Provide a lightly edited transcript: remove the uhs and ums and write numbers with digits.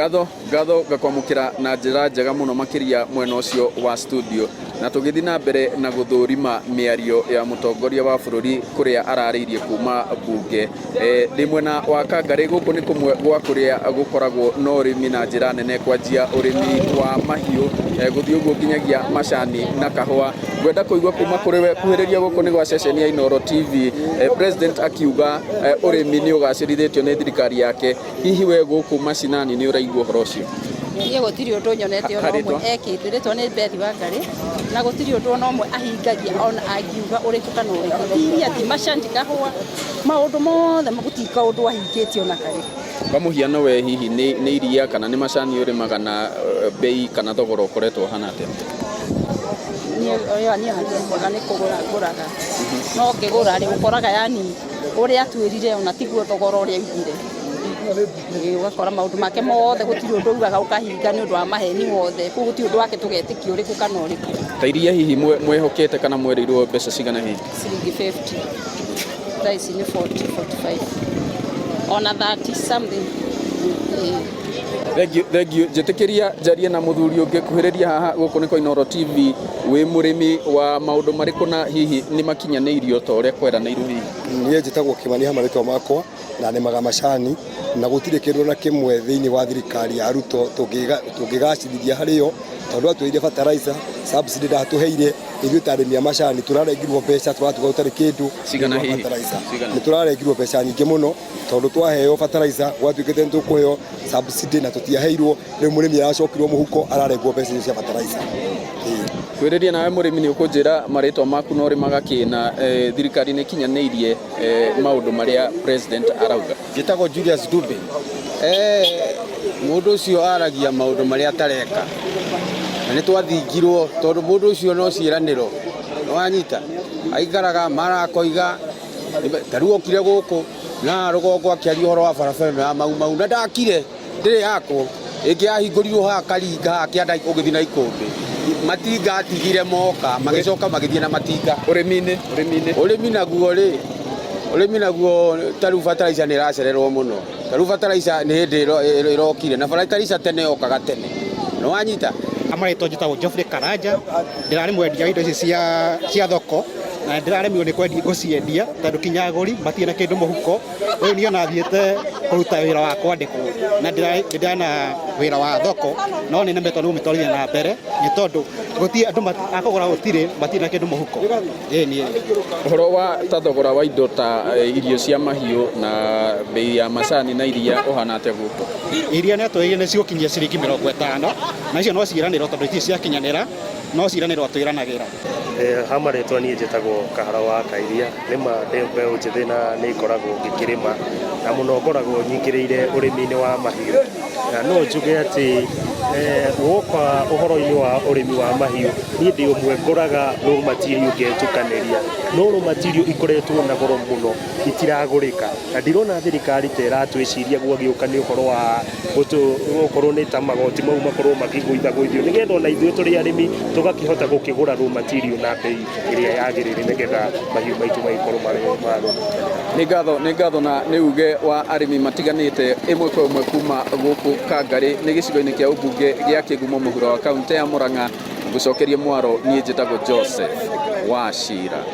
Ngatho ngatho ngakwamũkĩra na njĩra njega mũno makĩria mwena ũcio wa studio na tũgĩthiĩ na mbere na gũthũrima mĩario ya mũtongoria wa bũrũri kũrĩa ararĩirie kuma mbunge. Ndĩ mwena wa Kangarĩ gũkũ nĩ kũmwe gwa kũrĩa gũkoragwo na ũrĩmi na njĩra nene kwanjia ũrĩmi wa mahiũ gũthiĩ ũguo nginyagia macani na kahũa. Ngwenda kũigua kuma kũrĩ we kuhĩrĩria gũkũ nĩ gwa ceceni ya Inooro TV. President akiuga ũrĩmi nĩ ũgacĩrithĩtio nĩ thirikari yake. Hihi we gũkũ macinani nĩ ũraigua ũhoro ũcio? Niĩ gũtirĩ ũndũ nyonete ona ũmwe ekĩte. Rĩtwa nĩ Beth Wangarĩ na gũtirĩ ũndũ ona ũmwe ahingagia ona angiuga ũrĩkũ kana ũrĩkũ. Ti iria, ti macani, ti kahũa, maũndũ mothe gũtirĩ kaũndũ ahingĩtie ona karĩkũ. Kwa mũhiano we hihi nĩ iria kana nĩ macani ũrĩmaga na bei kana thogora ũkoretwo ũhana atĩa? Niĩ niĩ mwega nĩ kũgũra ngũraga, no ngĩgũra rĩ ũkoraga yani ũrĩa atwĩrire ona tiguo thogora ũrĩa augire. Ũgakora maũndũ make mothe gũtirĩ ũndũ augaga ũkahinga nĩ ũndũ wa maheni mothe, koguo gũtirĩ ũndũ wake tũgetĩkia ũrĩkũ kana ũrĩkũ. Ta iria hihi mwehokete kana mwerĩirwo mbeca cigana hihi? Ciringi 50, thaa ici nĩ 40, 45 ona 30 something. Thengiũ, thengiũ. Njĩtĩkĩria njarie na mũthuri ũngĩ kuhĩrĩria haha gũkũ nĩ kwa Inooro TV. Wĩ mũrĩmi wa maũndũ marĩkũ na hihi nĩ makinyanĩirio ta ũrĩa kweranĩirwo hihi? Niĩ njĩtagwo Kĩmani ha marĩtwa makwa na nĩmaga macani na gũtirĩ kĩndũ ona kĩmwe thĩinĩ wa thirikari ya Ruto tũngĩgacĩrithia harĩ yo tondũ atwĩrire fertilizer subsidy ndatũheire ithuĩ ta arĩmi a macani tũrarengirwo mbeca tũratuga gũtarĩ kĩndũ Cigana nĩ ũndũ wa hihi? fertilizer. Cigana? Nĩ tũrarengirwo mbeca nyingĩ mũno tondũ twaheo fertilizer gwatuĩkĩte nĩ tũkũheo subsidy na tũtiaheirwo rĩu mũrĩmi aracokirwo mũhuko ararengwo mbeca icio cia fertilizer. Ĩĩ. Kwĩrĩria nawe mũrĩmi nĩ ũkũnjĩra marĩtwa maku na ũrĩmaga kĩ na thirikari nĩ ĩkinyanĩirie maũndũ marĩa president arauga. Njĩtagwo Julius Dube. Eh, mũndũ ũcio aragia maũndũ marĩa atareka na nĩ twathingirwo tondũ mũndũ ũcio no ciĩranĩro nĩwanyita aikaraga mara akoiga ta rĩu okire gũkũ na rũgongo akĩaria ũhoro wa barabara ĩno ya Mau Mau na ndakire ndĩrĩ yakwo ĩngĩ yahingũrirwo haha Karinga haha kĩanda ũgĩthiĩ na ikũmbĩ matinga atigire moka magĩcoka magĩthiĩ na matinga. Ũrĩmi-inĩ, ũrĩmi-inĩ. Ũrĩmi naguo rĩ, ũrĩmi naguo ta rĩu fertilizer nĩ ĩracererwo mũno. Ta rĩu fertilizer nĩ hĩndĩ ĩrokire na fertilizer tene yokaga tene. Nĩ wanyita? Marĩtwa njĩtagwo Geoffrey Karanja, ndĩrarĩ mwendia wa indo ici cia, cia thoko na ndĩraremirwo nĩ kwendia gũciendia tondũ kinya agũri matirĩ na kĩndũ mũhuko. Rĩu niĩ ona thiĩte kũruta wĩra wa kwandĩkwo na ndĩrarĩ na wĩra wa thoko no nĩ nemetwo nĩ gũmĩtwarithia na mbere nĩ tondũ gũtirĩ andũ a kũgũra gũtirĩ, matirĩ na kĩndũ mũhuko. Ĩni. Ũhoro wa ta thogora wa indo ta irio cia mahiũ na bei ya macani na iria ũhana atĩa gũkũ? Iria nĩ atwĩrire nĩ cigũkinyia ciringi 50 na icio no ciĩranĩro tondũ itirĩ ciakinyanĩra no ciĩranĩro atwĩranagĩra. Ha marĩtwa niĩ njĩtagwo Kahara wa Kairia, nĩma ndĩ mbeũ njĩthĩ na nĩ ngoragwo ngĩkĩrĩma, na mũno ngoragwo nyingĩrĩire ũrĩmi-inĩ wa mahiũ. Na no njuge atĩ woka ũhoro-inĩ wa ũrĩmi wa mahiũ, niĩ ndĩ ũmwe ngũraga raw material ngetukanĩria, no raw material ikoretwo na goro mũno itiragũrĩka, na ndirona thirikari ta ĩratwĩciria gwagĩũka nĩ ũhoro wa gũkorwo nĩ ta magoti mau makorwo makĩgũithagũithio nĩgetha ona ithuĩ tũrĩ arĩmi tũgakĩhota gũkĩgũra raw material na mbei ĩrĩa yagĩrĩire nĩgetha mahiũ maitũ magĩkorwo marĩ ma gũkenera. Nĩ ngatho, nĩ ngatho na nĩ uge wa arĩmi matiganĩte ĩmwe kwa ĩmwe kuma gũkũ Kangarĩ nĩ gĩcigo-inĩ kĩa ũmbunge gĩa Kĩgumo mũhuro wa kaũntĩ ya Mũrang'a. Ngũcokerie mwaro niĩ njĩtagwo Joseph Wachira.